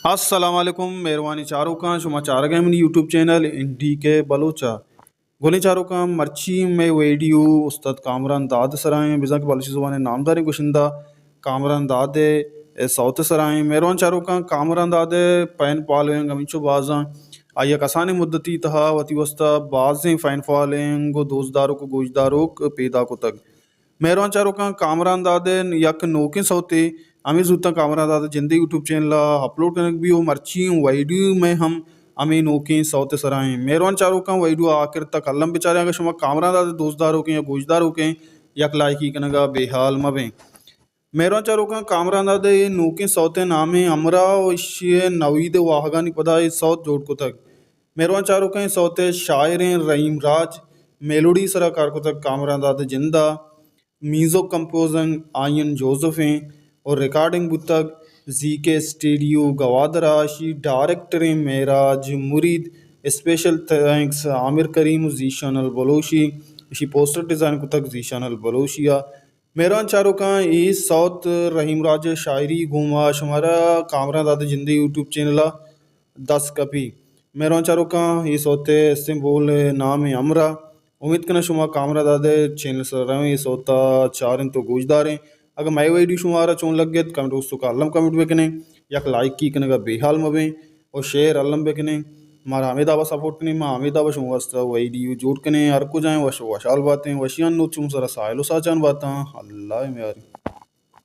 السلام علیکم، مہروانی چاروکاں، شما چارگ ءَ منی یوٹیوب چینل این ڈی کے بلوچ ءَ۔ گلیں چاروکاں، مرچی مئے ویڈیو استاد کامران داد سرا ایں، بزاں کہ بلوچی زبان ءِ نامداریں گشندہ کامران داد ءِ سوت سرا ایں۔ مہروان چاروکاں، کامران داد ءِ فین فالوئنگ ہمینچو بازاں، آئی ءَ کسانیں مدتی تہا وتی واسطہ بازیں فین فالوئنگ ءُ دوستداروک ءُ گوشداروک پیدا کتگ۔ مہروان چاروکاں، کامران داد ءِ یک نوکیں سوتے ہمے زوتاں کامران داد ءِ جند ءِ یوٹیوب چینل ءَ اپلوڈ کنگ بی ءُ مرچی ویڈیو مئے ہم ہمے نوکیں سوت ءِ سرا ایں۔ مہروان چاروکاں، ویڈیو ءَ آخر تک الم بچاریں۔ اگاں شما کامران داد ءِ دوستداروکیں یا گوشداروکیں، یک لائکی کنگ ءَ بے حال مہ بیں۔ مہروان چاروکاں، کامران داد ءِ نوکیں سوت ءِ نام ایں ہمراہ ءُ ایشی ءِ نوید ءِ واہگانی پدا اے سوت جوڑ کتگ۔ مہروان چاروکاں، اے سوت ءِ شاعر ایں رحیم راج، میلوڈی سرا کار کتگ کامران داد ءِ جند ءَ، میوزک کمپوزنگ آئین جوزف ایں ءُ ریکارڈنگ بوتگ زی کے اسٹیڈیو گوادر ءَ۔ اشی ڈائریکٹر ایں معراج مرید۔ اسپیشل تھینکس عامر کریم ءُ ذیشان البلوشی۔ اشی پوسٹر ڈیزائن کتگ ذیشان البلوشی ءَ۔ مہروان چاروکاں، اے سوت رحیم راج ءِ شاعری گوما شمارا کامران داد ءِ جند ءِ یوٹیوب چینل ءَ دست کپی۔ مہروان چاروکاں، اے سوت ءِ استیں بول ءِ نام ایں ہمراہ۔ امیت کناں شما کامران داد ءِ چینل سرا رویں، اے سوت ءَ چاریں تو گوشداریں۔ اگاں مئے ویڈیو شمارا چون لگت، کمنٹ باکس ءِ توکا الم کمنٹ بکنیں، یک لائکی کنگ ءَ بے حال مہ بیں ءُ شیئر الم بکنیں۔ مارا ہمے دابا سپورٹ کنیں، ما ہمے دابا شما واسطہ ویڈیو جوڑ کنیں۔ ہر کجا ایں وش ءُ وشحال باتیں، وشیانی نود شما سرا ساہیل ءُ ساچان باتاں۔ اللہ ءِ میاری۔